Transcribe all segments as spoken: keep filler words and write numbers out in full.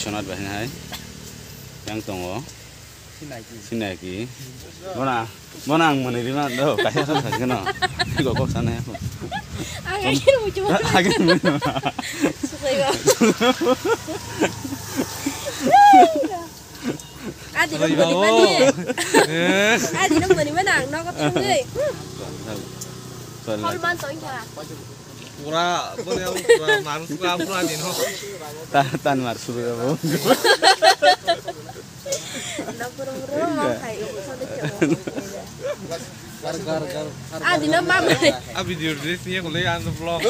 Sonat bahai hai. Yang tongo. Sinaki. Sinaki. Bona, bona ang mani rima do, kaya sa sa keno. Go kok sana ya. Agak ini muncul. Agak ini muncul. Susah ya. Adi no mani mani. Adi no mani mani ang nogo thangwi. Sorry. Hol man tong kha. Pura, pura, pura, maru pura, pura din ho. Ta-, tan mar suru ya bo. Nokoro ro ma khai ko so de kya. Gar, gar, gar. Adi no ma mani. A video dress niya ko le an vlog.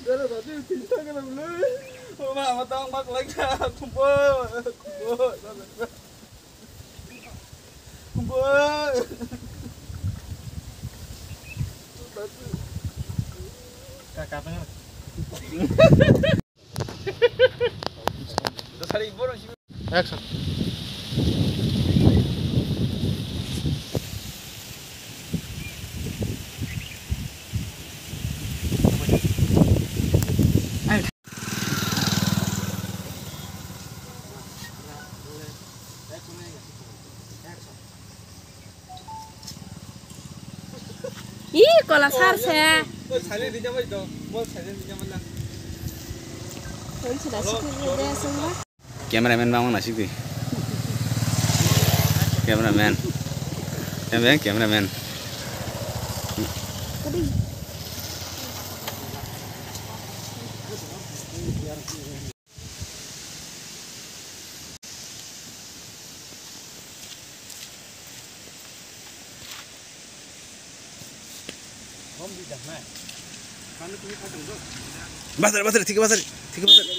Dara tadi pinta kana beli. Mama matang mak lagi kumpo, kumpo, kumpo. Kakak. Action. Ih, kola sar se. Cameraman bang nasik di. Cameraman. Cameraman, cameraman. Basari, basari, thik basari, thik basari.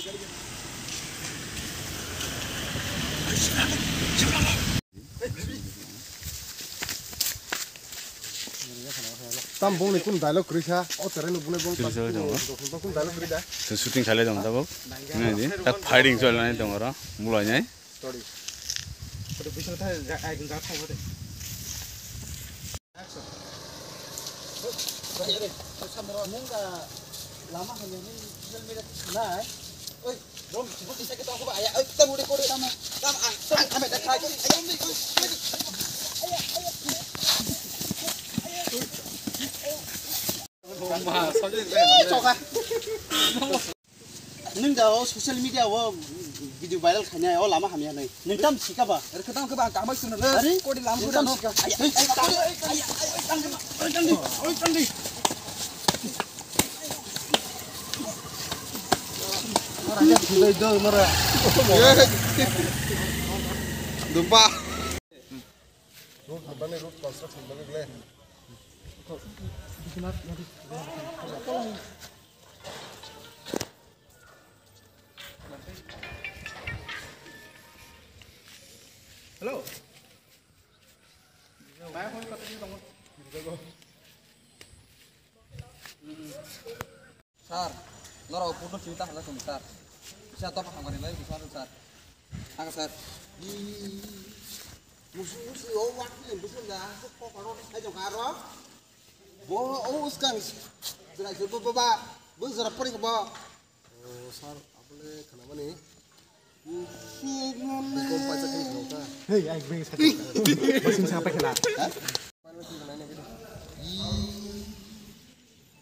Tam bongni kun dialogue kwrwi kha, o cherai no bune bong. Kwrwi kha, kwrwi kha. Kun dialogue kwrwi da? Chwng shooting khalai tong tabuk. Nai di, ta fighting choli nai tong oro, mulai nai. Story. Kote bising ta ja, ai gun ja thang kote. Action. Nungka lama hanya ni social media tu sana. Oi, rom, sibuk bisa kita aku ba aya. Oi, kita mudik kode sama. Sama, ah, sama, sama, dah, dah, dah. Ayo, ambil, ambil, ambil. Ayo, ayo. Ayo, ayo. Choka. Nung da o social media o video viral khainai o lama hamya nai. Nung tam sika ba? Rwkha tam khe ba ang kamai swnam. Are? Kodi lam nung tam sika. Ai, ai, ai, ai, ai, ai, tang di, ai, tang di, ai, tang di. Mara ya, thudai do, mara. Dumpa. Road, bani road construction bani gle. Hello. Sir, norok photo sini ta hala sini, sir. Bisa top hamkani lai, bisa tu, sir. Ang, sir. Musu, musu, o wak ni, musu na, ko ko ro sai jong aro. Bo, o uskang. Jera jera bo, bo, ba. Bo jera pori ko bo. O, sir, apole khana mani. Musu no ne. Kom paisa kini khana ta. Hey, ai bring sa. Basing sa pa khela. Ha?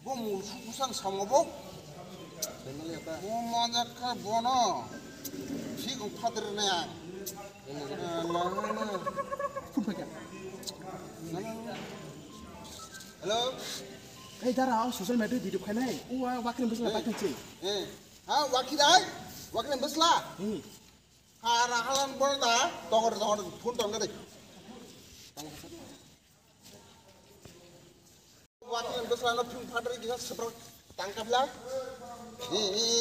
Bo musu kusang samo bo. Bo manjak kha bono. Thik ong phadir ne ang. Hello. Hey dara, o social media video khainai. Uwa wakri bwsla paithak se. Eh. Ha wakri dai. Wakri bwsla. Hmm. Ha ra halan borda. Tongor tongor phone tongor dai. Wakil bwsla no phung phatri gisa seprok tangkap la. Hi, hi, hi.